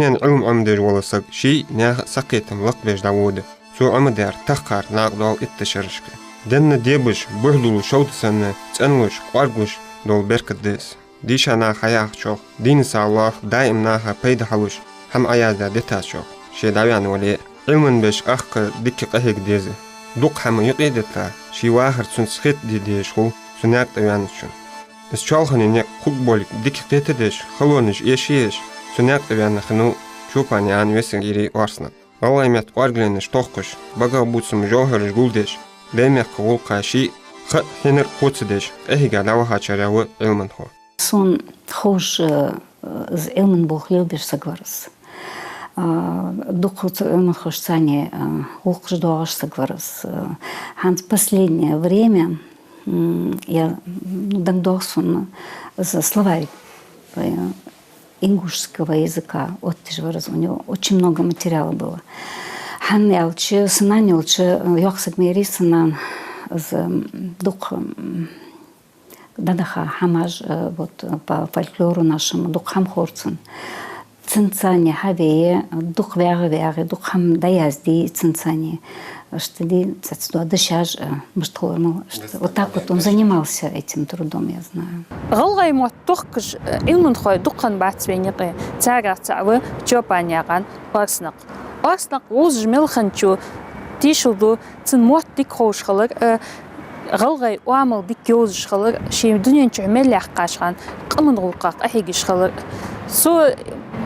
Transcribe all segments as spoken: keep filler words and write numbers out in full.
Шийна Ӏилма Ӏомадеш вола саг ший, наьха сакхетам лакхбеш дӀавода. Цо Ӏомадаьр тахкар накъадоал итт шерашка. Денна дебаш, бухьдул шовда санна, цӀенлуш, кӀоаргагуш дола беркат да из. Дийша нах хьаяхачох, дийна сагӀа лоархӀ, даим наха пайда хьалуш, хӀама Ӏояздаь дитачох, ше дӀаваьнна вале а, Ӏилман беш ахка дика къахьега деза. Дукха хӀама юкъе а дита, ший вахар цунца хетаде дезаш хул цу наькъа тӀа ваьнначун. Из чоалхане никъ хургболга дика кхетадеш, халонаш эшаеш, цу наькъа тӀа ваьнна хиннав Чопанаькъан Весингирий Орснакъ. ГӀалгӀай метта кӀоаргленаш тохкаш, багах бувца жовхӀараш гулдеш, Даймехка гӀулакха ший ха а, хьинар а кхоачадеш, къахьийга дӀавахачарех ва Ӏилманхо. Сона ховш, э, из Ӏилман болх лелабеш саг вар из. А, дукха цу Ӏилманхошца цхьана, э, гӀулакхаш доагӀаш саг вар из. Э, хӀанз последнее время, м, я, ну, дагадоагӀа сона, из словарь, э, ингушского языка оттаеш вар из, у него очень много материала было. ХӀана аьлча, са нана йолча, э, йоккха саг ма ярий са нана, из, м, дукха, м, дӀадаха хӀамаш, э, вот, э, по фольклору нашему дукха хӀама ховр цунна. Цунца цхьана хьавея, дукха вагӀа-вагӀа, дукха хӀама дӀаяздий цунца цхьана. Иштта ди, цецдо дешаш, э, мишта ховр мел, иштта. Вот так вот он занимался этим трудом, я знаю. ГӀалгӀай мотт тохкаш, э, Ӏилманхой дукха бац вайна юкъе. Царех цаӀ ва Чопанаькъан Орснакъ. Орснакъ вовзаш мел хиннача тешал ду цун мотт дика ховш хилар, э, гӀалгӀай оамал дика йовзаш хилар, ший дунен чу мел яьккхача хана къаман гӀулакхах къахьегаш хилар. Со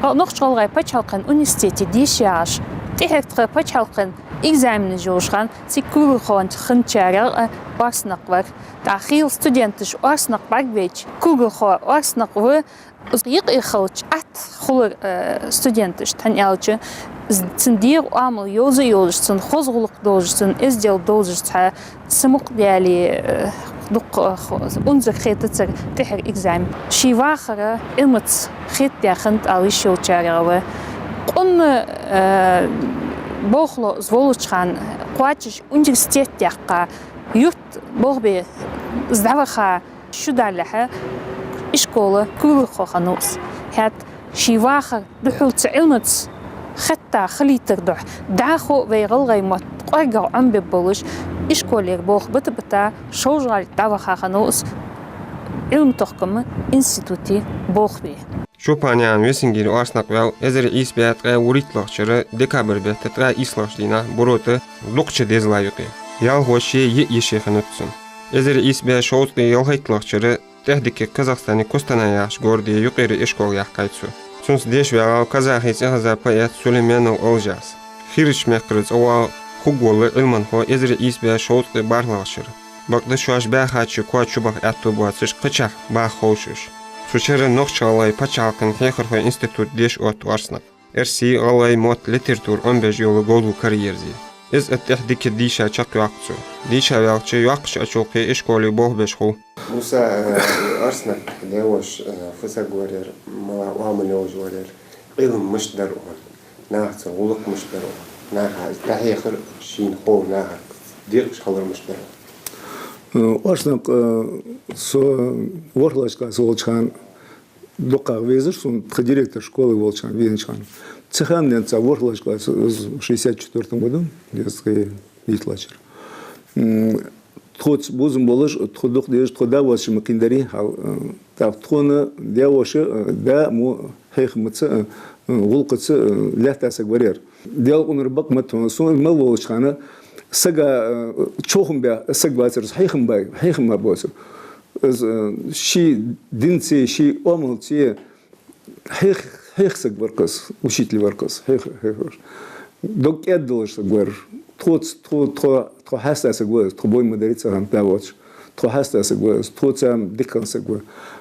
Нохч-ГӀалгӀай паччахьалкхен университете деша ягӀаш, тӀехьарча тха паччахьалкхен экзаменаш йолча хана цига кулгалхо хинначарех, э, Орснакъ вар. ТӀаккха хийла студенташа Орснакъ бӀаргавайча, кулгалхо Орснакъ ва, из юкъе хилча атта хулар, э, студенташта, хӀана аьлча, з-, цун дегӀа оамал йовза а йовзаш, цун хоза гӀулакх долаш, цун эздел долаш цхьа самукъадаьле, э, дукха, э, хо-, унзара хетацар тӀехьара экзамен. Ший вахар Ӏилмаца хетадаь хиннад ала йиш йолчарех ва. Къона, э, болхло из волча хана кхоачаш университет яьккха, юрта болх бе из дӀаваха, шу далехьа, ишкола кулгалхо хиннав из. ХӀаьта ший вахар духьал цу Ӏилмаца хетта хилийтара духьа, дӀахо вай гӀалгӀай мотт кӀоаргагӀа Ӏомабергболаш, ишколера болх бита-бита, Шолжа-ГӀалий дӀаваха хиннав из, Ӏилма-тохкама институте болх бе. Чопанаькъан Весингирий Орснакъ ваьв эзар ийс бӀаь ткъаь вурийтталагӀча шера декабрь бетта ткъаь ийслагӀча дийнахьа Буро тӀа дукхача дезала юкъе. Ялхо ше, йиъ йиша хиннад цун. Эзар ийс бӀаь шовзткъеи ялхайтталагӀча шера тӀехдика Казахстане Костанай яхача городе юкъера ишкол яьккхай цо. Цунца деша ваьгӀав казахий цӀихеза поэт Сулейменов Олжас. Хийрача мехкара цӀавоагӀа хургвола Ӏилманхо эзар ийс бӀаь шовзткъеи бархӀлагӀча шера. Бакъда шоаш баьхача коа чубаха аьттув боацаш кхычахьа баха ховш уж. Цу шера Нохч-ГӀалгӀай паччахьалкхен хьехархой институте деша отт Орснакъа. Эрсий, гӀалгӀай мотт, литература Ӏомабеш йола говзал караерзай. Из а тӀехдика дийша чакхйоаккх цо. Дийша ваьлча, йоккхача Ачулкхе ишколе болх беш хул. Муса, э, Орснакъа даь-воша, э, фу саг вар ер, малагӀа оамал йолаш вар ер, Ӏилма мишта дар укхун, нахаца гӀулакх мишта дар укхун, наха из дӀахьехар, шийна хов нахага декъаш хилар мишта дар укхун? Э, Орснакъ, э, со ворхӀлагӀча классе волча хана, дукхагӀа везаш сона, тха директор школы волча хана, веннача хана. Цу хана денз цхьа ворхӀлагӀча классе, из шестьдесят четвёртом году, дезткъеи виттлагӀча шера. М, тхоца бувзам болаш, тхо дукха дезаш, тха да-воша ма кхийнадарий хьал, э, тӀаккха тхона даь-воша, э, да мо хьехамаца, э, гӀулакхаца, э, лаьтта саг вар ер. Даьла къинар ба-кх ма тхона, сона мел волча хана сага, э, човхам баь саг вацар из, хьехам баь, хьехам баь воацар. Из, э, ший динца, ший оамалца хьех-, хьехаш саг вар-кх из, учитель вар-кх из, хьех-, хьехаш. Дог кӀаьддолаш саг вар. Тхоца, тхо, тхо, тхо хьаста саг ва из, тхо бой ма дарий цу хана, да воацаш. Тхо хьаста саг ва из, тхоца дика хинна саг ва.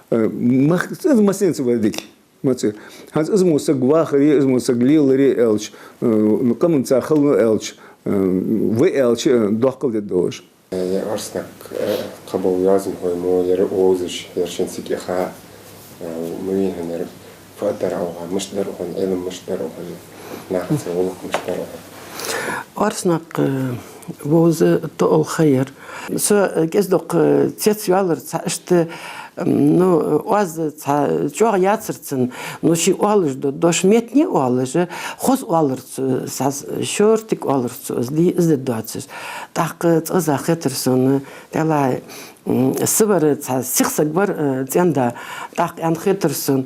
Э, мах-, из массанеца вар дика. Маца. ХӀанз из мо саг вахаре, из мо саг леларе аьлча, э, къаманца хала аьлча, э, вай аьлча, э, доккхал де долаш. Э, Орснакъ, э, кхыбола йоазонхой мо, ер вовзаш, ер шин цига яха, э, ма вий хьона ер, фу дар укхун, мишта дар укхун, Ӏилма мишта дар укхун, нахаца гӀулакх мишта дар укхун? Орснакъ, э, вовза тоъал ха яр. Со, э, кӀезиг-дукха, э, цецваьлар цхьа иштта, Ну, оаз цхьа чӀоагӀа яцар цун, ну, ший оалаш дола дош меттане оалаш, хоза оалар цо, цхьа шортига оалар цо, из де, из де доацаш. ТӀаккха цкъаза хетар сона, делахь, м, са вар цхьа сиха саг вар, э, цӀен-да, тӀаккха аьнна хетар сона,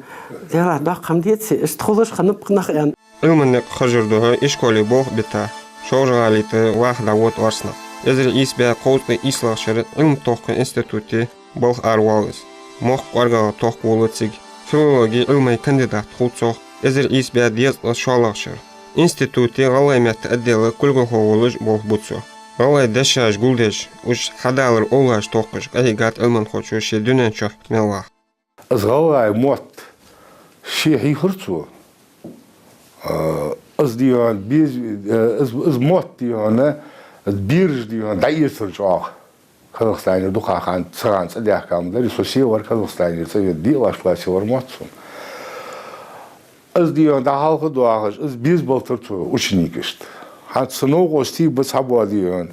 делахь, доккха хӀама деций, иштта хулаш хиннаб-кх нах аьнна. Ӏилман никъ хержар духьа ишколе болх бита, Шолжа-ГӀалий тӀа ваха дӀавода Орснакъ. Эзар ийс бӀаь кховзткъеи ийслагӀча шера Ӏилма-тохкама институте балха аравоал из. Мохк кӀоаргагӀа тохка вола цига. Филологе Ӏилмай кандидат хул цох эзар ийс бӀаь дезткъеи шоллагӀча шера. Институте гӀалгӀай метта отдела кулгалхо волаш болх бу цо. ГӀалгӀай дешаш гулдеш, уж хьадалара овлаш тохкаш къахьийгад Ӏилманхочо ший дунен чу мел ваха. Из гӀалгӀай мотт ше хьийхар цо. Э, из дийхьа беза, э, из, из мотт дийхьа, из бераш дийхьа дӀаэцар чӀоагӀа. Казахстанера дукха хана, цу хана цӀадаьхка ма дарий, со се вар Казахстанера цӀавена, диълагӀча классе вар мотт сона. Из дийхьа дӀахьалха доахаш, из беза балтар цо ученикашта. ХӀанз са новкъостий ба цхьабола дийхьа.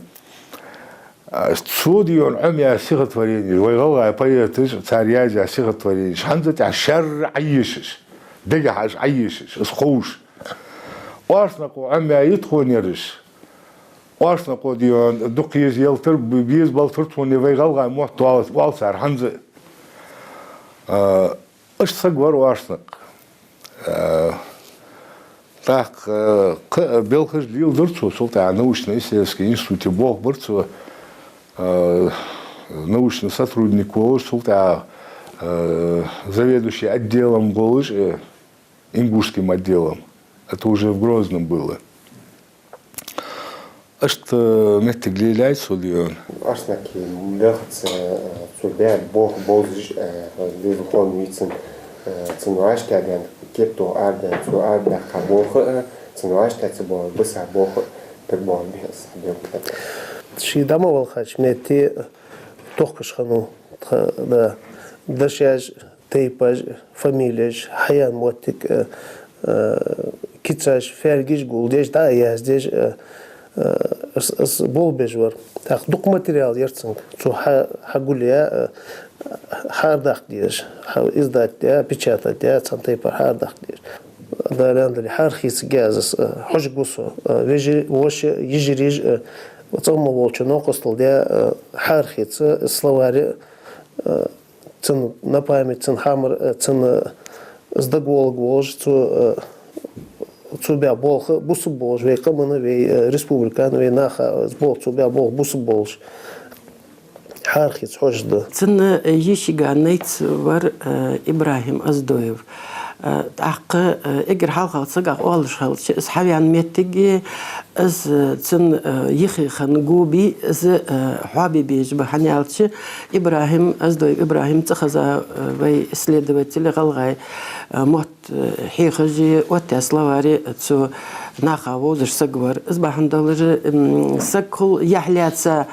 А, цо дийхьа Ӏомаяь стихотворенеш, вай гӀалгӀай поэташа, цар язъяь стихотворенеш, хӀанз а тӀехьа шаьра Ӏоешаш, дегахьа уж Ӏоешаш, из ховш. Орснакъо Ӏомаяь я тхона ераш. Орснакъо дийхьа дукха еза ялтар, беза балтар тхона вай гӀалгӀай мотт оал, оал цар хӀанз а. А, иштта саг вар Орснакъ. Э, тӀаккха, э, кхы а белхаш леладир цо, цул тӀехьагӀа научно-исследовательски институте болх бир цо, э, научный сотрудник волаш, цул тӀехьагӀа, э, заведующий отделом волаш, э, ингушским отделом. Это уже в Грозном было. Иштта моттиг лелаяьй цо дийхьа. Орснакъий белхаца, э, цо баь болх бовзаш, э, беза хӀама вийцан, э, цун вӀаштӀехьа даьнна кепа тӀа арадаьнна, цо арадаьккха болх а, цун вӀаштӀехьа ца боалаш бисса болх а, тӀабоагӀа бихьа сабел. Ше дӀа ма валхача метте тохкаш хиннав, тха, да, дешаш, тайпаш, фамилеш, хьаяьнна моттиг, э, э, кицаш, фаьлгаш гулдеш, дӀа а яздеш, э, э, из, из болх беш вар. ТӀаккха дукха материал яр цунга. Цо хьа-, хьагулъяь, э, хьаарадаккха дезаш, хьа-, издать даь, печатать даь, цхьан тайпара хьаарадаккха дезаш. Дала аьннадале, хьархица язъяь, э, хьожаргва со, э, вежарий, воша, йижарий, э, цӀагӀа ма волча новкъостал даь, э, хьархица, словарь, э, цун на память, цун хьамар, э, цун, э, из дагаволга волаш, цо, э, цо баь болх бусалба болаш, вай къаман, вай, э, республикан, вай наха, э, из болх, цо баь болх бусалба болаш, хьархица хьожаргда. Цун, э, йишийга найц вар, э, ИбрахӀим Оздоев. Э, тӀаккха, э, эггара хьалха сагах оалаш хилча, из хьавена моттиг, из, э, цун, э, йиххе хинна го бий, из, э, хьоабе безаш ба, хӀана аьлча ИбрахӀим, Оздоев ИбрахӀим цӀихеза, э, вай исследователь, гӀалгӀай, э, мотт, э, хьехаш, оттаяь словарь, э, цо наха вовзаш саг вар. Из бахьан долаш, м, саг хул яхь лаьца,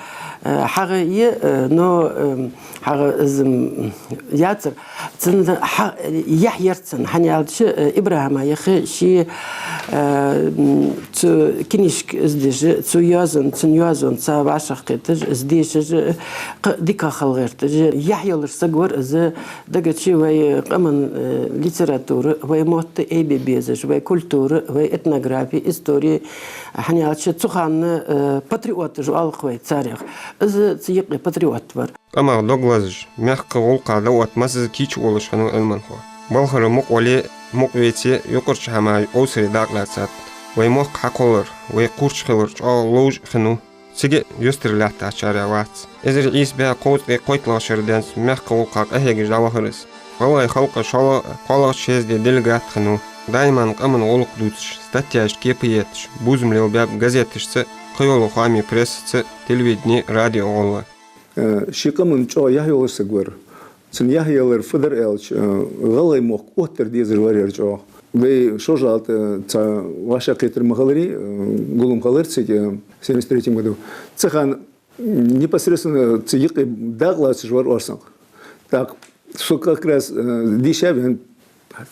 э, хьагӀ я, э, но, э, хьагӀ из, м, яцар. Цун хьа-, яхь яр цун, хӀана аьлча, э, ИбрахӀима юхе ше, э, м, цу кинишка из деш, цу йоазон, цун йоазонца вӀашагӀкхеташ, из дешаш, кхы дика хила гӀерташ, яхь йолаш саг вар из, дагача вай къаман, э, литература, вай мотт айбе безаш, вай культура, вай этнографи, истори, хӀана аьлча цу хана, э, патриоташ оал-кх вай царех. Из цу юкъе патриот вар. Къамах дог лазаш, мехка гӀулакха дӀаотта массаза кийча волаш хиннав Ӏилманхо. Балхара мукъа вале, мукъа веце, юкъарча хӀаман овсаре дакъа лаьцад. Вай мохк хьакхоллар, вай кхуврч хилар чӀоагӀа ловш а хиннав. Цига а юстара лаьттачарех вац. Эзар ийс бӀаь кховзткъеи кхойтталагӀча шера денз мехка гӀулакха къахьегаш дӀавахар из. ГӀалгӀай халкъа шоллагӀа, кхоалагӀча съезде делегат хиннав. Даиман къаман гӀулакх дувцаш, статьяш кепа етташ, бувзам лелабаьб газеташца, кхыйола хоамий прессаца, телевидене, радио гӀолла. Э, ший къаман чӀоагӀа яхь йолаш саг вар. Цун яхь ялар фу дар аьлча, э, гӀалгӀай мохк оттар дезар вар ер чӀоагӀа. Вай Шолжа-ГӀала тӀа цхьа вӀашагӀкхетар ма хилларий, э, гуллам хилар цига, э, семьдесят третьем году. Цу хана непосредственно цу юкъе дакъа лоацаш вар Орснакъ. Так, со как раз, э, дийша вена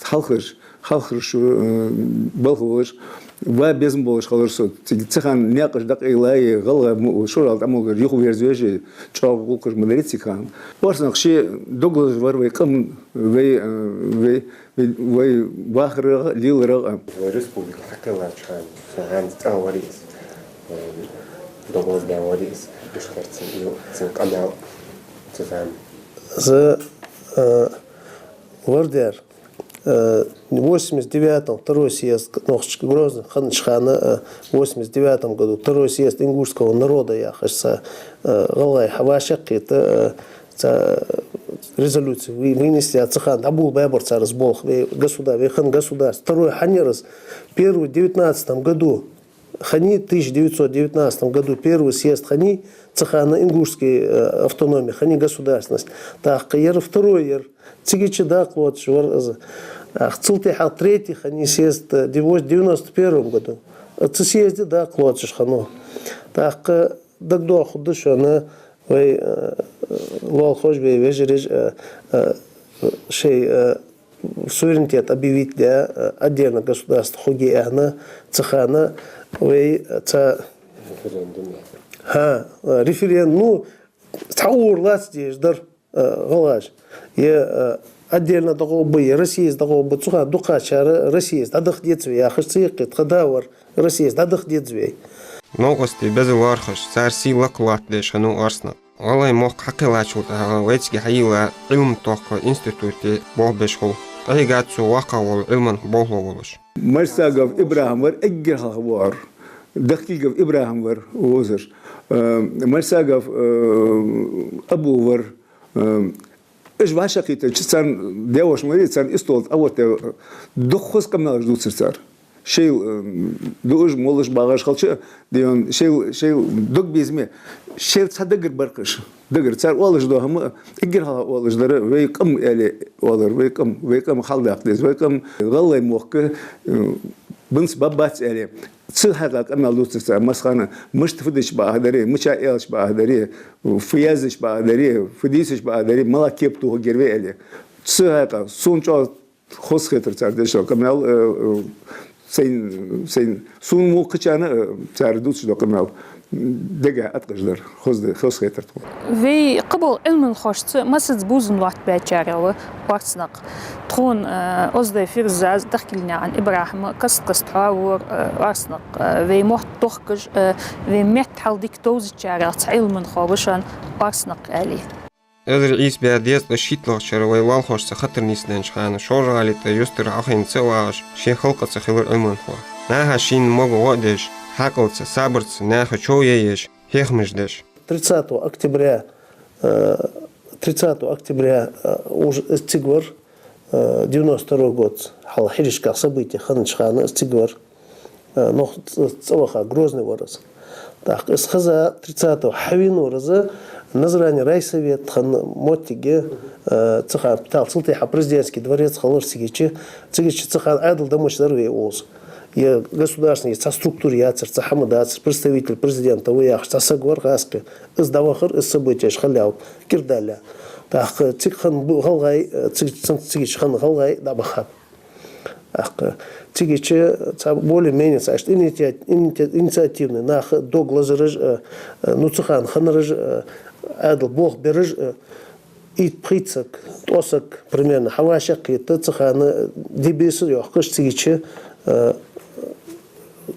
хьалхарча, Хьалхара шу, э, балха волаш, ва безам болаш хилар со. Цига цу хана наькъаш дӀакъайлай, гӀалгӀай мо-, шурал тӀа мел дар юхаверзавеш, чӀоагӀа гӀулакхаш ма дарий цига хана. Орцнах ше дог лазаш вар вай къам, вай, э, вай, вай, вай вахарах, леларах. Вай республика хьакхеллача хана, цу хана цӀагӀа вар из, э, дог лазабаь вар из, иштта цун, цун къамаьл цу хана. Из, э, вар дер. Э, восемьдесят девятом второй съезд, нохчашка Грозный хиннача хана, э, в восемьдесят девятом году второй съезд ингушского народа яхаш цхьа, э, гӀалгӀай хьавӀашагӀкхийтта, э, цхьа резолюци вы-, вынести, а цу хана дӀаболабаь бар цар из болх, вай государ-, вай хинна государство. Второй хьан яр из? Первый в девятнадцатом году хиннай, тысяча девятьсот девятнадцатом году первый съезд хиннай, цу хана ингушский, э, автономия хиннай, государственность. ТӀаккха ер второй яр. Цигача дакъа лоацаш вар из. Ах, цул тӀехьагӀа третий хиннай съезд, э, дев-, девяносто первом году. Цу съезде дакъа лоацаш хиннав. ТӀаккха дагадоагӀаргда шоана, вай, э, лоалахой, вай вежарий, э, э, шоай, э, суверенитет объявить даь, э, отдельно государство хургья аьнна, цу хана вай, э, цхьа... Референдум. ХӀа, э, референдум, ну, цхьа ур лаца дезаш дар, э, гӀалгӀаша. Е, э, отдельно дӀагӀоргба, е Россеца дӀагӀоргба, цу хана дукхачар Россеца дӀадаха деза вай яхаш, цу юкъе тха да вар, Россеца дӀадаха деза вай. Новкъостий беза лоархӀаш, цар сий лакха латтадеш хиннав Орцнакъ. ГӀалгӀай мохк хьакхеллачул тӀехьагӀа вайцига хьайийлла Ӏилма тохка институте болх беш хул. КъахьийгӀад цо воккхагӀа вола Ӏилман болхло волаш. Мальсагов ИбрахӀим вар эггара хьалха воагӀар. Дахкильгов ИбрахӀим вар вовзаш. Э, Мальсагов, э, Абу вар. Э, уж вӀашагӀкхийтача, царна девош мари, царна истола тӀа а вотте, дукха хоза къамаьлаш дувцар цар. Шоайла, э, дуаш, молаш багӀаш хилча а, дийон, шоайла, шоайла дог безаме, шоайла цхьа дагара бар-кх уж. Дагара цар оалаш дола хӀама, эггара хьалха оалаш дар, вай къам аьле оалар, вай къам, вай къам хьалдаккха деза, вай къам, гӀалгӀай мохк, э, бинца ба-, бац аьле. Цу хьакъехьа къамаьл дувцар цар, массахана мишта фу дича бакъахьа дарий, мича аьлча бакъахьа дарий, фу яздича бакъахьа дарий, фу дийцача бакъахьа дарий, малагӀа кепа тохаргья вай аьле. Цу хьакъехьа сона чӀоагӀа хоза хетар цар деш дола къамаьл, э, э, сайна, сайна, сона мо кхычарна, э, цар дувцаш дола къамаьл дега аткъаш дар, хоза, хоза хетар тхона. Вай кхыбола Ӏилманхошца массаза бувзам латтабаьчарех ва Орцнакъ. Тхона, э, Оздой Фирзас, Дахкильгнаькъан ИбрахӀима каст-каста хьоавора, э, Орцнакъ, э, вай мотт тохкаш, э, вай метта хьал дика довзачарех цхьа Ӏилманхо ва шоана Орцнакъ аьле. Эзар ийс бӀаь дезткъа шийтталагӀча шера вай лоалахошца хатар нийсденнача хана, ШолжагӀали тӀа юстара Ӏохайна ца вагӀаш, ший халкъаца хилар Ӏилманхо. Наха шийна мога гӀо а деш, хьаькъалца, сабарца наьха чов яйеш, хьехамаш деш. Тридцатого октября, э, тридцатого октября, э, уж из цига вар, э, девяносто второй год, хьал хьиришках событие хиннача хана из цига вар. Э, нох ц-, цӀаваха Грозный вар из. ТӀаккха из хеза тридцатого хьавена вар из Назране райсовет хинна моттиге, э, цу хана питал цул тӀехьа президентский дворец хилар цигача, цигача цу хана Ӏаьдала дамаш дар вай укхаза. Е государственный цхьа структура яцар, цхьа хӀама дацар, представитель президента ва яхаш цхьа саг вар гӀазкхи. Из дӀавахар, из событеш хилав, кӀирдалле. ТӀаккха цига хинна бу-, гӀалгӀай, э, цига, цун цигача хинна гӀалгӀай дӀабахаб. ТӀаккха цигача цхьа более-менее цхьа иштта инициа-, инициа-, инициативный нах, дог лазараш, э, э, ну, цу хана хиннараш, э, Ӏаьдала болх бераш, э, итт-пхийтта саг, ткъо саг примерно хьавӀашагӀкхийтта, цу хана дебеса йохкаш цигача, э,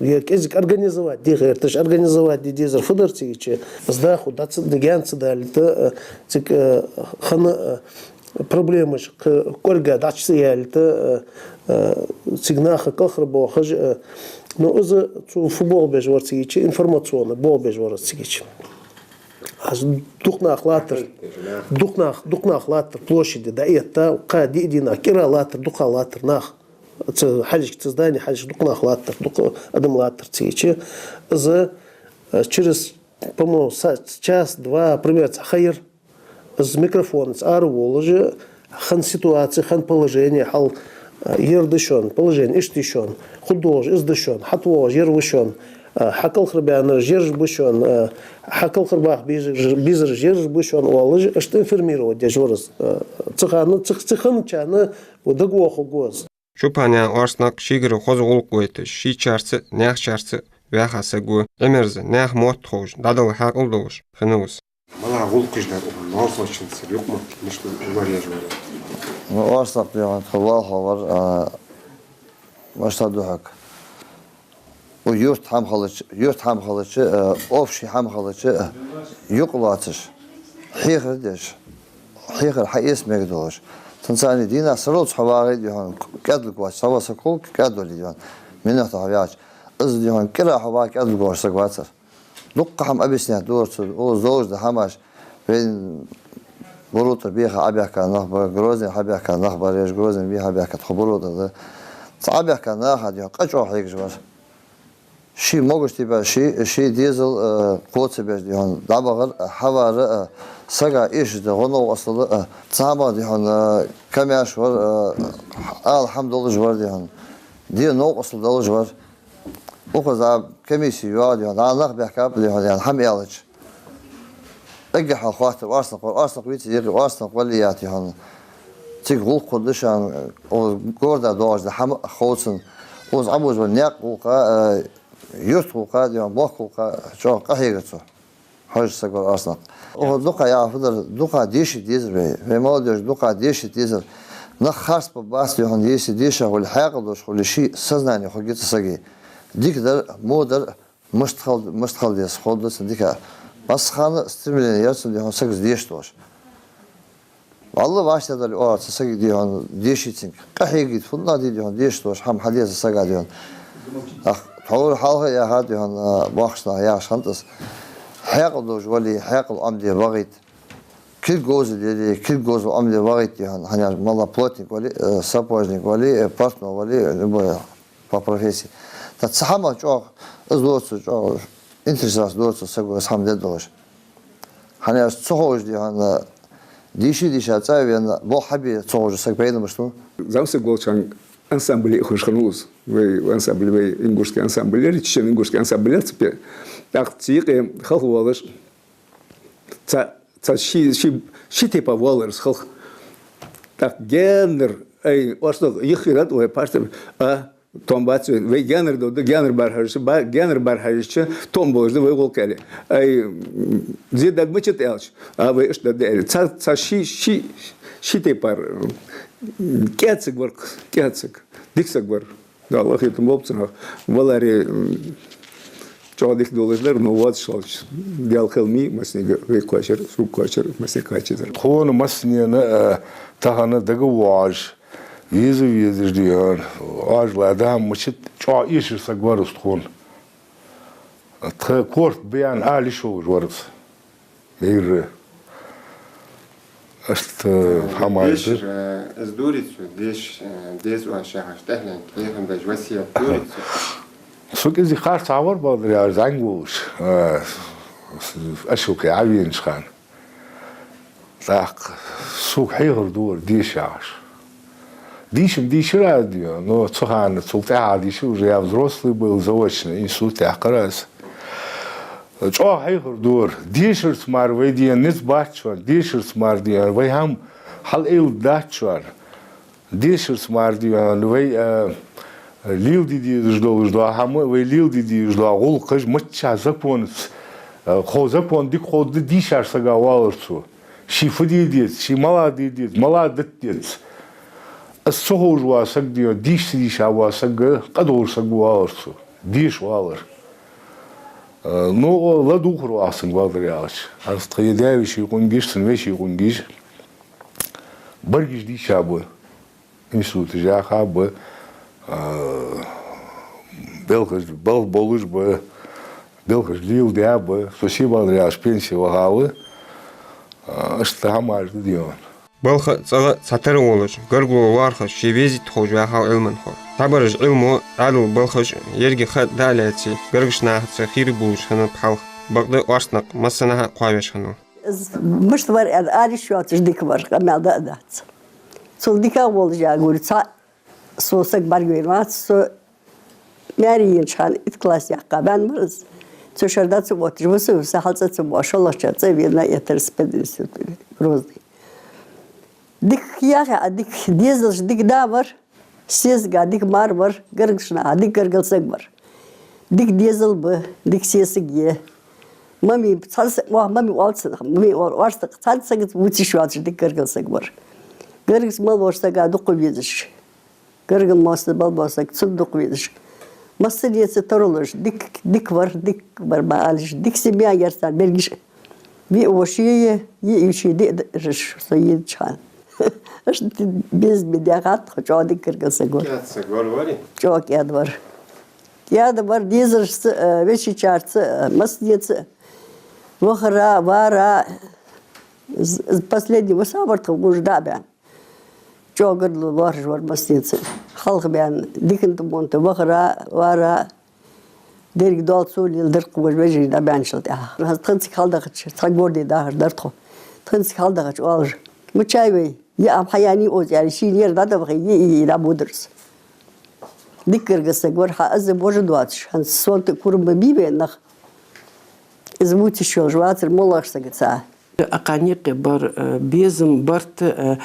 е кӀезига организовать де гӀерташ, организовать де дезар фу дар цигача, из дӀахо дӀа ца, гаьна ца далийта, э, цига, э, хинна, э, проблемаш кхы кӀоарга дӀачу ца ялийта, э, э, цига наха кӀалхарбоахаш, э, ну, из цо фу болх беш вар цигача, информационный болх беш вар из цигача. Аз дукха нах латтар, дукха нах, дукха нах латтар площаде дӀаэтта, кхы диъ дийнахьа кӀира латтар, дукха латтар нах. Цу хьалхашка, цу здане хьалхашка дукха нах латтар, дукха адам латтар цигача. Из, э, через, по-моему, са-, час-два, примерно, цхьа ха яр. Из микрофонца ара волаш, хинна ситуаци, хинна положени, хьал, э, ер да шоана, положени иштта я шоана, хургдолаш из да шоана, хьатӀавоагӀаш ер ва шоана, э, хьакӀалхарбаьннараш ераш ба шоана, э, хьакӀалхарбаха безараш, безараш ераш ба шоана, оалаш, иштта информировать деш вар из. Э, цу хана, цу, цу хинначарна дагавоха гӀо из. Чупанаькъан Арсанакъ шийгара хоза гӀулакх гойташ, шийчарца а, наьхачарца а ваьха саг ва. Ӏимерза, наьха мотт ховш, дӀадала хьаькъал долаш хиннав из. Мала гӀулакхаш дар укхун малсочунца юкъмотт мишта вар еш вар? Ну, Арсанакъ дий хьона тха лоалахо вар, а, мишта да хьога. Укх юрта хӀама хилча, юрта хӀама хилча, а, общий хӀама хилча, а, юкъ лоацаш, хьехар деш, хьехар хьаэца мегаргдолаш. Цунца цхьана дийнахьа сарралца хьо вагӀий дий хьона, кӀаьдлургвоацаш, цхьавола саг хул кӀаьдвале дий хьона, минотта хьо ваьлча. Из дий хьона кӀира хьо вагӀа кӀаьдлургвоацаш саг вацар. Дукха хӀама объяснять ду цо, укхаза долаш да хӀамаш. Вайна Буро тӀара беха Ӏобаьхка нах ба, Грозне хьабаьхка нах бар, еш Грозне беха Ӏобаьхка тхо Буро тӀара да. Цу Ӏобаьхка наха дий хьона къа чӀоагӀа хьегаш вар. Ший могаш тӀа баь, ший, ший дезал, э, кхоачабеш дий хьона, дӀабахар, э, хьавар, э, сага эшаш да гӀо-новкъостал, э, цхьа хӀама дий хьона, э, камаьрша вар, э, ала хӀама долаш вар дий хьона, де новкъостал долаш вар. Укхаза комисси йоагӀа дий хьона, дӀа нах баьхкаб дий хьона, яьнна хӀама аьлча. Эггара хьалха хоаттар Арсанакъ вар, Арсанакъ вийца йикъи Арсанакъ вале а дий хьона. Цига гӀулакх хургда шоана, укхаза города доагӀаш да хӀама ховцан. Укхаза Ӏобожабаь наькъа гӀулакха, э, юрта гӀулакха дий хьона, мохк гӀулакха чӀоагӀа къахьегар цо. Хьожаш саг вар Арсанакъ. Укхаза дукха яхар фу дар, дукха деша дезар вай. Вай молодёжь дукха деша дезар. Нах харцбаргбац дий хьона, если деша хуле, хьаькъал долаш хуле, ший сознание хургья цу сага. Дика дар, во дар, мишта хила, мишта хила деза, ховргда цунна дика. Массахана стремление яр цун дий хьона сагаца деша долаш. Валлахӏи, вӀаштӀехьдале оал цу сага дий хьона, дешийта цунга. Къахьегийта, фуннагӀа дий хьона, деша долаш хӀама хьадеза сага дий хьона. Ах, тхьовра хьалха а яхар дий хьона, а, боккхийча наха яхаш хиннад из. Хьаькъал долаш вале, хьаькъал Ӏомаде вагӀийта. Кулг говзал яле, кулг говзал Ӏомаде вагӀийта дий хьона, хӀана аьлча мала плотник вале, э, сапожник вале, э, портной вале, э, любой по профессии. ТӀаккха цу хӀамах чӀоагӀа из лоаца, чӀоагӀа интересоваться лоаца саго из хӀама де долаш. ХӀана аьлча ца ховш дий хьона, дийша-дийша цӀа а вена, болх хьабе ца ховш саг пайда мишта бу? ЗӀамсаг волча хана ансамбле а ховш хиннав из. Вай ансамбль, вай ингушский ансамбль яр, чечено-ингушский ансамбль яр цу пе. ТӀаккха цу юкъе халхавоалаш, цхьа, цхьа ши, ши, ши тайпа воаллар из халха. ТӀаккха гаьнара, ай, Арсанакъ, йиххе да вай паштар, а, том бац вайна. Вай гаьнара дов да, гаьнара бӀарахьежача, ба-, гаьнара бӀарахьежача, том болаш да вай гӀулакх аьле. Ай, м, зе дагмачат аьлча, а, вай иштта дергда аьле. Цхьа, цхьа ши, ши, ши тайпара, м, кӀаьда саг вар-кх, кӀаьда саг. Дика саг вар. Дала къахетам болба цунах. Валаре, м, чӀоагӀа дика долаш дар, но воацаш хилча, Даьла хьалхале массанега, вайга кхоачар, сога кхоачар, массанега кхоачаш дар. Тхона массанена, э, тахан дагавоагӀаш, веза-везаш дий хьона, Ӏоажале да хӀама мичад, чӀоагӀа эшаш саг вар из тхона. Тха корта баьнна ала йиш йолаш вар из. Мийрра. Иштта хӀама дешар, да. Э, из дурий цо, деш, э, деза оаш яхаш, тӀехьленга, тӀехьенга беш васкет дурий цо? Со кӀезига харцахьа вар, бакъдар аьлча, зӀамига волаш, э, с-, с-, ашилкхе Ӏовенача хана. ТӀаккха сога хьехар дора деша яхаш. Дийша-м дийшар аз дий хьона, но цу хана, цул тӀехьагӀа дийшар, уже я взрослый был, заочно институт яьккхар аз. ЧӀоагӀа хьехар дора. Дешарца мара вай дий хьона низ бац шоана, дешарца мара дий хьона вай хӀама хьалъайладац шоана. Дешарца мара дий хьона вай, а, леладе дезаш долаш дола хӀама, вай леладе дезаш дола гӀулакхаш мичча законаца, а, хов-, закон дика ховргда дийшача сага, оалар цо. Ше фу де деза, ше малагӀа де деза, малагӀа дита деза. Из ца ховш вола саг дий хьона, дийша ца дийша вола саг къа долаш саг ва, оалар цо. Деша, оалар. Э, ну, ладувгӀар оаха цунга, бакъдар аьлча. ХӀанз тха е даь-веший къонгаш, цун веший къонгаш, баргаш дийша ба. Институташ яьха ба, э, белхаш, бал-, болаш ба, белхаш леладаь ба, со ше, бакъдар аьлча, пенсе ваха ва, э, иштта хӀамаш да дий хьона. Балха а, цӀагӀа а цхьатарра волаш, гаргало лоархӀаш, ше везийта ховш ваьхав Ӏилманхо. Цхьабараш Ӏилмо, Ӏаьдала балхаш, еррига ха дӀа а лаьце, гаргарча нахаца хийра болаш хиннаб хьалха. Бакъда Арсанакъ массанахьа кхоавеш хиннав. Из мишта вар аьнна ала йиш йоацаш дика вар, къамаьл да а дац. Цул дикагӀа волаш а гури, цхьа со саг бӀаргавайна вац, со маьре енача хана итт класс яьккха баьнна вар из. Цу шера дӀа ца отташ, виса-виса хьалцӀа ца воалаш, шоллагӀча цӀа вена, эттар из пединститут Грозный. Дика яхе а, дика, дезалаш дика да вар. Сесага дика мар вар, гаргарча наха дика гаргара саг вар. Дика дезал ба, дика сесаг я. Мами цхьа са-, ма-, мами оал цунах, мами оал, орстах цхьан сагаца вувцаш йоацаш дика гаргара саг вар. Гаргарча мел волча сага дукха везаш. Гаргара моастагӀа мел вола саг цунна дукха везаш. Массанеца таро луш, дика, дика вар, дика вар ма алаш, дика семья яр цар берригаш. Виъ воша я, йиъ йиша я, диъ дараш со йиъча хана. Иштта безам бе даьхад тхо, чӀоагӀа дика гаргара саг вар. КӀаьда саг вар, вари? ЧӀоагӀа кӀаьда вар. КӀаьда вар дезарашца а, вешийчарца а, массанеца а. Вахара, вара, з-, з-, последний васабар тхо гуш дӀа а баьнна. ЧӀоагӀа гаргало лоархӀаш вар массанеца. Халхабаьнна, дикан тӀа, монта, вахара, вара, деррига доал цо леладир-кх вож вежарий дӀабаьнначул тӀехьагӀа. ХӀанз тханцига хьалдахача, цхьа городе дахаш дар тхо. Тханцига хьалдахача оалаш: «Мичай вай? Йиъ хьаяьннай укхаза», — аьле, шийна ер дӀадахе, йиъ, йиъ дӀабодаш. Дика гаргара саг вар, хьа из вож доацаш, хӀанз сонта кура ма бий вай нах. Из вувцаш йолаш вацар моллагӀча сагаца. Акхарна юкъе бар, э, безам, барт, э,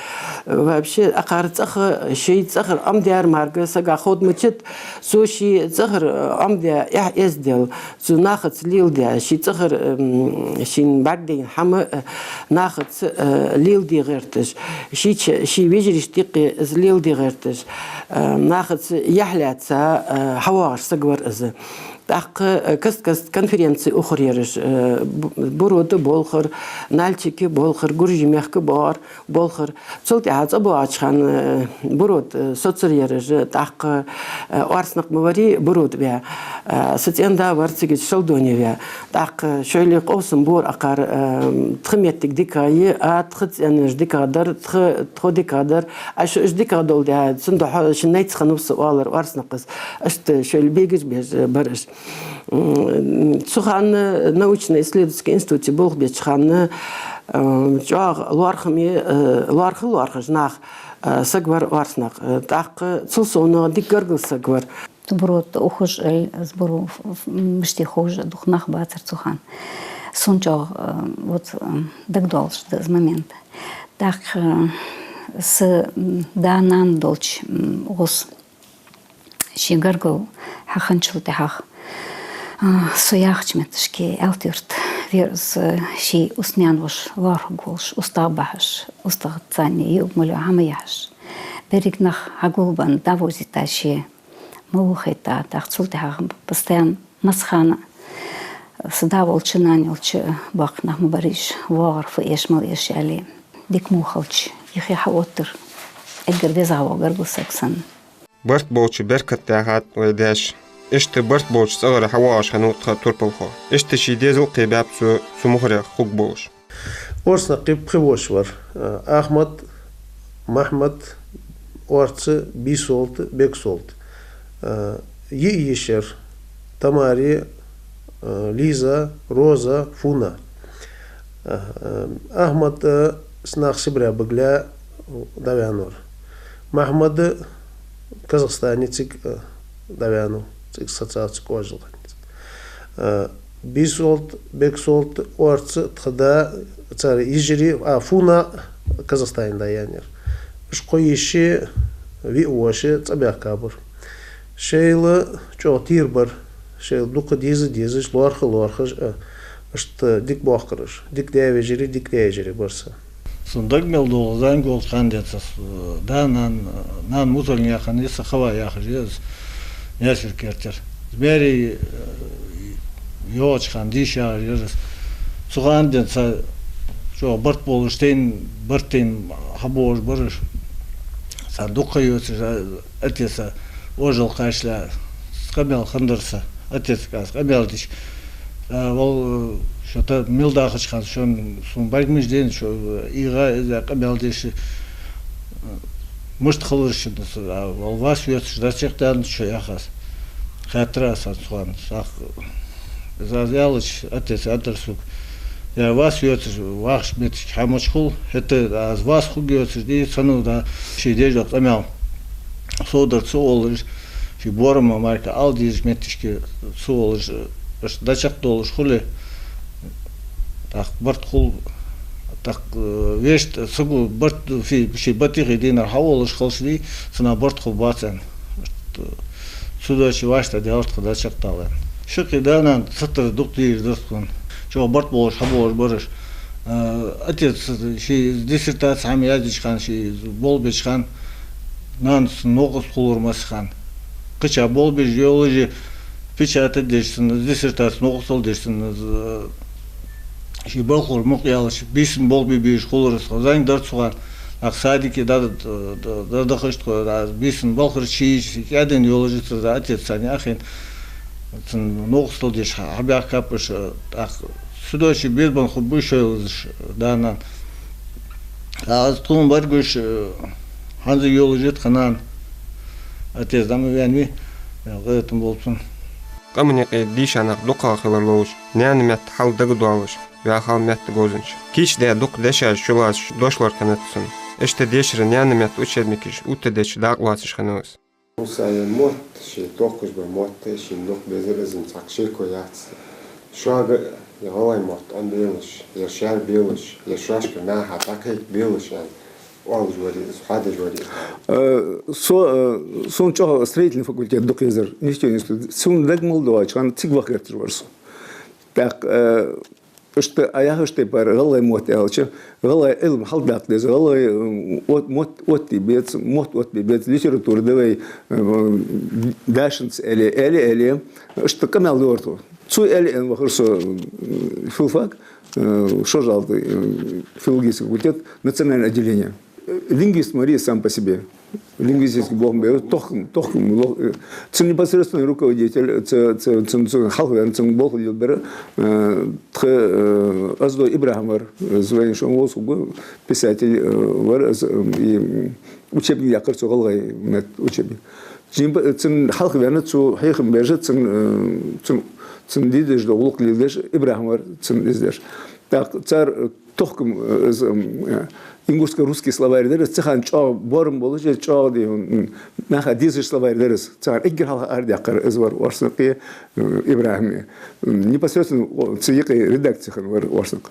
вообще, акхар цӀагӀа, ший цӀагӀара Ӏомадаьр мара сага ховш ма хиннад, цо ший цӀагӀара, э, Ӏомадаь эхь-эздел, цо нахаца леладаь, ший цӀагӀара, м, шийна бӀаргадайна хӀама, э, нахаца, э, леладе гӀерташ, ший ч-, ший вежарашта юкъе из леладе гӀерташ, э, нахаца яхь лаьца, э, хьавоагӀаш саг вар из. ТӀаккха, э, каст-каста конференце ухар ераш, э, Б-, Буро тӀа болхар, Нальчике болхар, Гуржий мехка боагӀар, болхар. Цул тӀехьагӀа цӀабоагӀача хана, э, Буро тӀа, э, соцар ераш, тӀаккха, э, орцнакх ма варий Буро тӀа ваь. Э, са цӀен-да вар цига Шалдоне ваь. ТӀаккха шоайла къовсам бора акхар, э, тха моттиг дика я, а, тха цӀен уж дика дар, тха, тхо дика дар. А шо уж дика долда, цун духьа шун найц хиннав са, оалар орцнакхас. Иштта шоайла бегаш беш, э, бар уж. М, цу хана научно-исследовательски институте болх беча хана, э, чӀоагӀа лоархӀаме, э, лоархӀа-лоархӀаш нах, э, саг вар орцнакх. Э, тӀаккха цул совгӀа дика гаргара саг вар. Буро тӀа ухаш, э, из Буро ф-, ф-, мишта ховш, дукха нах бацар цу хана. Сона чӀоагӀа, э, вот, э, дагадоалаш да из момент. ТӀаккха, э, са, м, да-нана долча, м, гӀус ший гаргало хьахинначул тӀехьагӀа, а, со яхача метташка Аьлта-Юрта вера из, а, ший устнаьна-воша лоархӀарг волаш, устагӀа бахьаш, устагӀаца царна юг мел йола хӀама яхьаш. Берригаш нах хьагулбенна, дӀавовзийта ше, ма вохийта, тӀаккха цул тӀехьагӀа постоянно массахана са да волча, нана йолча боккха нах ма барий уж, воагӀар фу эш, мала эш аьле, дика мо хилча, юхе хьаоттар, эггара везагӀа вола гаргара саг санна. Барт болча беркат даьхад вай даьша. Иштта барт болча цӀагӀара хьавоагӀаш хиннав тха турпалхо. Иштта ший дезал кхебаьб цо цу мухарех хургболаш. Орцнакхий пхи воша вар: Ахьмад, Махьмад, орца Бийсолта, Бегсолта. Йиъ йиша яр: Тамара, Лиза, Роза, Фуна. Ахьмад, э, цу наха Сибре багале дӀаваьннав. Махьмад Казахстане цига, э, дӀаваьннав, цига социалца кожалханца. Э, Бийсолта, Бегсолта, орца тха да, цар йижарий, а, Фуна Казахстане дӀаяьннаяр. Уж кхо йиша, виъ воша цӀабаьхкабар. Шоайла чӀоагӀа тера бар, шоайла дукха деза-дезаш, лоархӀа-лоархӀаш, а, иштта дика боахкараш, дика даь-вежарий, дика даь-йижарий бар са. Сона дага мел дола зӀамига волча хана денз, э, да-нана, нана музале яхана я, са хӀаваъ яхаш я из, Наьсарен кертера. Маьре, э, йоагӀача хана дийша яхаш яр из. Цу хана денз чӀоагӀа барт болаш, тайна, барт тайна хьабоагӀаш бар уж. Царна дукха ха йоацаш, а, отеца ожал кхаьчале, къамаьл хиннадар са, отецага аз къамаьл деш. А, вал, э, шо тӀа мел дахача хана, шоана, сона бӀарг мича денна, шо, э, ийгӀа, из къамаьл деш, э, мишта хилар шун, а, вал вас йоацаш дӀачакхдаьннад шо, яхаш. Хаьттар аз цунга цу хана, сах, из аз аьлча, отец аьннадар сога: «Я вас йоацаш вахача моттиге хӀама мича хул, хӀаьта аз вас хургйоацаш дий, цхьанне да ший деш дола къамаьл совдар ца волаш, ший боарам мара ала дезача моттиге ца волаш, иштта дӀачакхдоалаш хуле, тӀаккха барт хул, ТӀаккха, э, вешта саго барт, фи-, ший баттахий дийнахьа хьавоалаш хилча, цунна барт хургбац аьнна. Цудухьа вешта дӀаьлар тха дачакътала. Шаккхе да-нана цатар дукха дийр дар тхона. ЧӀоагӀа барт болаш хьабоалаш бар уж. Э, отец ший диссертаци хӀама яздеча хана, ший болх беча хана, нанас новкъост хулар массахана. Кхыча болх беш йолаш, печатать деш цун диссертаци, новкъостал деш цун, э, ший балхара мукъа яллаш, бийсан болх бе безаш хулар из. Тхо зӀамига дар цу хана, нах садике да, да, да, да, дахаш тхо, да, бийсан балхара ший кӀаьденна йолаш цу, да, отец санна яхийна, цун новкъостал деш хьа-, хьабаьхкаб уж, э, тӀаккха. Цудухьа безам хургба шоайла из, да-нана. ТӀаккха аз тхона бӀаргагуш, э, хӀанз йолаш я тха нана. Отец дӀа ма ваьннавий, э, къахетам болба цунна. Къаман юкъе дийша нах дукха хилар ловш, наьна метта хьал дагадоалаш, ваьхал метта говзанча. Кийчдаь дукха дешаш чулоацаш дошлорг хиннад цун. Иштта дешара наьна метта учебникаш оттадеча дакъа лоацаш хиннав из. Муса ер мотт, ший тохкаш ба мотт, ший дукха безар из, цхьаккха шеко яц. Шуга ер гӀалгӀай мотт Ӏомабелаш, ер шаьрбелаш, ер шоашкара наха дӀакхайкабелаш аьнна оалаш вар из, хьадеш вар из. Э, со, э, сона чӀоагӀа строительный факультет дукха езар, нефтяной институт. Сона дага мел доагӀача хана цига ваха гӀерташ вар со. ТӀаккха, э, иштта а яхаш тайпара гӀалгӀай мотт аьлча, гӀалгӀай Ӏилма хьалдаккха деза, гӀалгӀай, м, от-, мотт оттабе беза, мотт оттабе беза, литература да вай, м, дашанца аьле, аьле, аьле, иштта къамаьл дора тхо. Цо аьле аьнна вахар со, м, филфак, э, Шожалда, э, филологический факультет, национальное отделение. Лингвист ма вар из сам по себе. Лингвистически болх бе беза, тохкам, тохкам лох-, э, цун непосредственный руководитель, ц-, ц-, цун, цун хьалхаваьнна, цун болх лелабер, э, тха, э, Оздой ИбрахӀим вар, э, звонишон волсугу писатель, э, вар, э, и, м, учебник яьккхар цо, гӀалгӀай метта учебник. Цун, цун хьалхаваьнна, цо хьехам беш, цун, э, цун, цун дийдеш дола гӀулакх леладеш ИбрахӀим вар цун из деш. ТӀаккха цар, э, тохкам, э, из, м, э, ингушско-русский словарь дар из, цу хана чӀоагӀа боарам болаш, чӀоагӀа, дий хьона, м, наха дезаш словарь дар из. Цу хана эггара хьалха арадаьккхар из вар орснаькъи, э, ИбрахӀими. М, непосредственно, о, цу юкъе редакце хинна вар орснаькъ.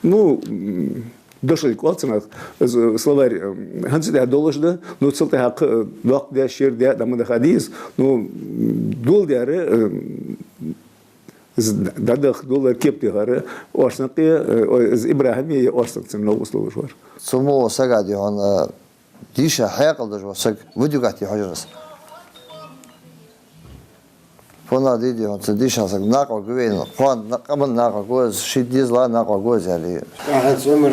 Ну, м, дошлорг оал цунах, из, э, словарь, м, хӀанз а долаш да, ну, цул тӀехьагӀа, э, доккха даь, шера даь, дӀа ма даха дий из. Ну, м, доладаьр, э, из дӀадаха, доладаьр кепа техар орснаькъи, э, ой, из ИбрахӀими, е орснаькъ цун новкъостал долаш вар. Цу мо сага, дий хьона, э, дийша хьаькъал долаш вола саг вадугатти хьожарас. Фона дий, дий хьона, цу дийша сага накъа гу вайна, кхоана на-, къаман накъа гу из, ший дезала накъа гу из, аьле. ТӀаккха хӀанз Ӏумар,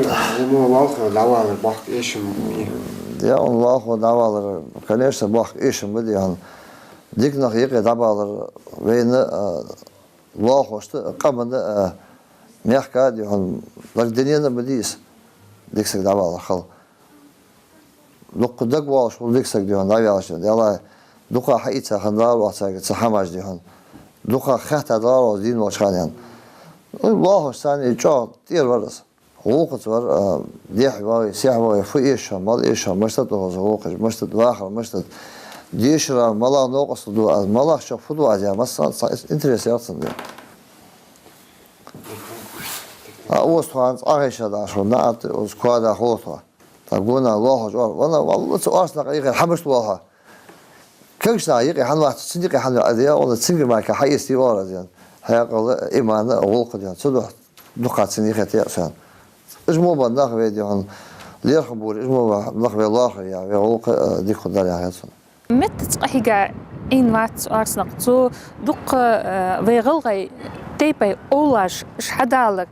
мо лоалахо дӀавалар боккха эшам ба. Е, он лоалахо дӀавалар, конечно, боккха эшам ба, дий хьона. Дика нах юкъе дӀабалар вайна, а, лоалахошта, къаманна, а, мехка, дий хьона, дагаденна а ма дий из, дика саг дӀавалар хила. Дукха дагавоалаш хул дика саг, дий хьона, дӀаваьлча, Даьла, дукха хьаийца хиннад Дала царга цу хӀамаш, дий хьона. Дукха хаттар дӀаала из дийна волча хана. Ну, лоалахошца цхьана чӀоагӀа тӀера вар из. ГӀулакхаца вар, а, дехьа вагӀе, сехьа вагӀе, фу эш хьона, мала эш хьона, мишта да укхаза гӀулакхаш, мишта да вахар, мишта да дешара, малагӀа новкъостал ду аз, малагӀчох фу ду аз, е массанца цхьа интерес яр цунна, дий. А укхаза тхона цкъа гӀайша даш хул, наӀарга укхаза коа да хул тхо. ТӀаккха гонахьа лоалахоша оал: «Валла, валла, цу орснаькъа юкъера хьа мишта воал хьо? Кагийча наха юкъе хьа вац, цун юкъе хьа вац». Аз е, валла, цунгара мара хьаэцаргдий, оал аз, е. Хьаькъал, иман, гӀулакх, дий хьона, цудухьа дукха цунна юхатеа со. Уж мо ба нах вай, дий хьона, лерхӀам бора, уж мо ба нах вай лоархӀар яхар, вай гӀулакх, э, дика хургдар яхар цун. Меттаца къахьийга Ӏийна вац орснаькъ. Цо дукха, э, вай гӀалгӀай тайпай овлаш уж хьадалар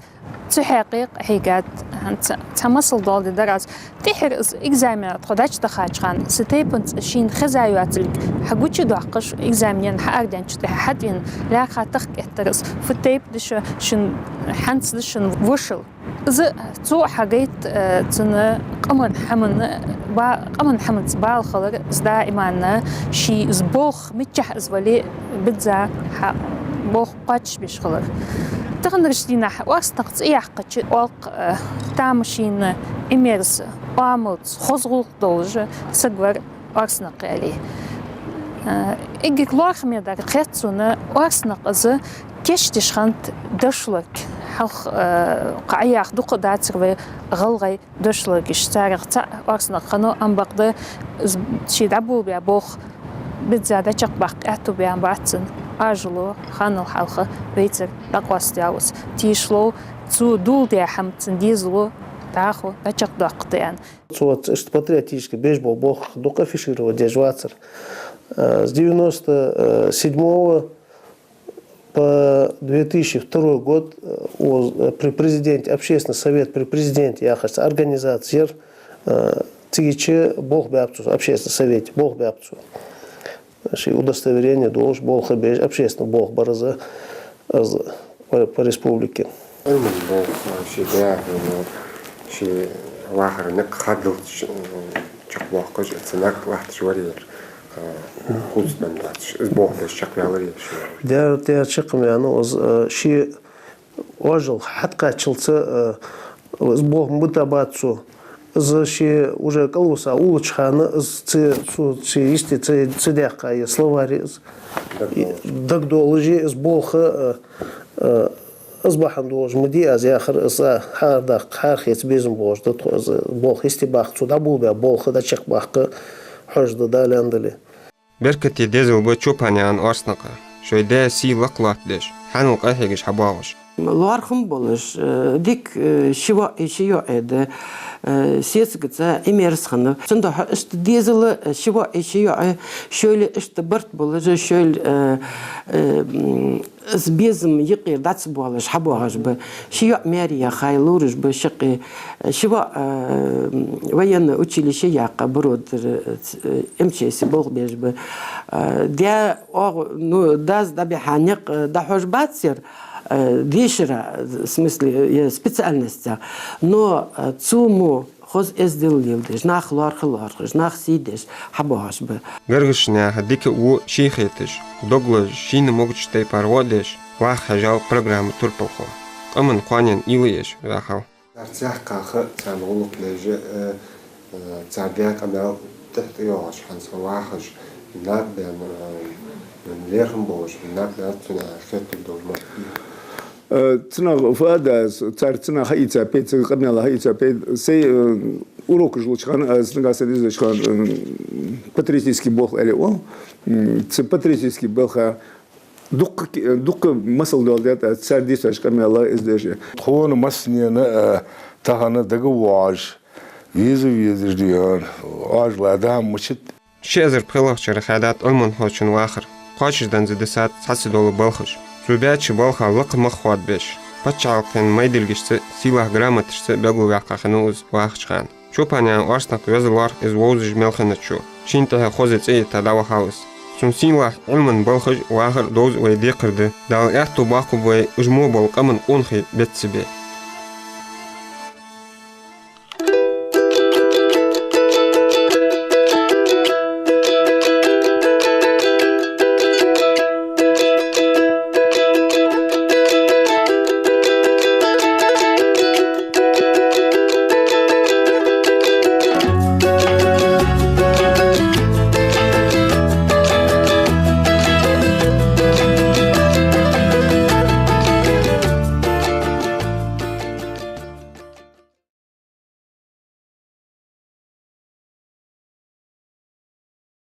цу хьакъехьа къахьийгад. ХӀанз цхьа масал доаладергдар аз. ТӀеххьара из экзамен тхо дӀачудахача хана, са тайпанца шийна хеза йоацилга хьагучадоаккхаш, экзамен хьаарадаьнначул тӀехьагӀа хьатӀавена лаьрхӀа тахка эттар из, фу тайпа да шун, шун хьанца да шун вошал. Из цо хьагойт, э, цун къаман хӀаман ба-, къаман хӀаманца бала хилар, из даиман ший из болх миччахьа из вале а, бизза хьа болх кхоачашбеш хилар. Таханарча дийнахьа орснаькъ цӀи яьккхача, оалаш, э, тамашийна, Ӏимерза, оамалца, хоза гӀулакх долаш саг вар орснаькъ, аьле. Э, эггара лоархӀаме дар хет сона, орснаькъ из кийчдеш хиннад дошлорг, Хьалха, э, кхы а яха дукха дацар вай гӀалгӀай дошлогаш. Царех цаӀ орстнакх хиннав, ам бакъда из ший дӀаболабаь болх бизза дӀачакхбаккха аьттув баьннабац цун. Ӏоажало ханал хьалха вайцара дӀакъоастаяьлар из. Тешал, цо доладаь хӀама, цун дезало дӀахо дӀачакхдоаккхаргда аьнна. Цо иштта патриотически беш бола болх дукха афишировать деш вацар. Э, с девяносто седьмого по две тысячи второй год, э, у, э, при президенте, общественный совет при президенте яхаш цхьа организаци яр, э, цига чу болх баьб цо, общественный совете болх баьб цо. Ший удостоверени долаш болх беш, общественный болх бар из, из по, по республике. Ӏилман болх, э, ший даь, э, ший вахара никъ хаддалца, э, чакхбоаккхаш, цу наькъа латташ вар ер, э, хувцаденна дац, из болх беш чакхваьлар ер ший. Даьра тӀа чакхваьннав из, э, ший Ӏоажал хьатӀакхаччалца, э, из болх ма битабац цо. Из ше уже кӀалвиса уллача хана, из цу, цу, цу йисте ца, ца даьккха я словарь из. Дагадоалаш. Дагадоалаш, из болх, э, э, из бахьан долаш ма дий аз яхар, из хьаардаккха, хьархеца безам болаш да тхо, из болх йисте баккха, цо дӀаболабаь болх дӀачакхбаккха хьожаргда, Дала аьнна дале. Беркате дезал ба Чопанаькъан Орстнакха, шоай даь сий лакха лоаттадеш, хьанал къахьегаш хьабоагӀаш. ЛоархӀам болаш, э, дика, э, ши воӀи ши йоӀи да, э, сесагаца Ӏимерза хиннав. Цудухьа иштта дезал, э, ши воӀи ши йоӀи, шоайла иштта барт болаш, шоайла, э, э, м, из безам юкъера дӀа ца боалаш хьабоагӀаш ба. Ши йоӀ маьре яхай, лораш ба шаккхе. Ши воӀ, э, военное училище яьккха, Бродера, э, МЧС-е болх беш ба. Э, даь оагӀув, ну, дас дӀабихьа никъ, э, дӀахьош бац ер, э, дешара, в смысле, э, специальностах. Но, э, цо мо хоза эздел леладеш, нах лоархӀа лоархӀаш, нах сий деш хьабоагӀаш ба. Гаргарча наьха дика а во ший хеташ, дог лазаш, шийна могача тайпара гӀо а деш, ваха хьежав программа турпалхо. Къаман кхоанен уйла еш ваьхав. Цар цхьаькха ха, царна гӀулакх деш, э, э, цар даь къамаьл тӀехьа тӀайоагӀаш, хӀанз вахаш, накъадаьнна, э, лерхӀам болаш, накъадаьнна цунна хетаргдолаш ма. Э, цунах фу да, цар цунах хьаийца пей, цу къамаьла хьаийца пей, сай, э, урокаш луча хана, э, цунга сай дезача хана, э, патриотически болх аьле оал. М, цу патриотически болха дукха ки-, дукха масал доаладаьд, э, цар дийцача къамаьла из деш. Тхона массанена, э, тахан дагавоагӀаш, веза везаш дий хьона, Ӏоажала да мучит. Ши эзар пхелагӀча шера хаьдад Ӏилманхочун вахар. Кхоачашденна дисад цхьацца дола балхаш. Цо баьча балха лакха мах хоадабеш, паччахьалкхен майдилгашца, сийлахь грамоташца белгалваьккха хиннав из вахача хана. Чопанаькъан Орстнакх веза лоархӀ из вовзаш мел хиннача. Шийна тӀехьа хоза цӀи йита дӀавахав из. Цун сийлахь Ӏилман балхаш, вахар довза вай декхар да. Дала аьттув боаккхалба вай уж мо бола къаман къонахий беца бе.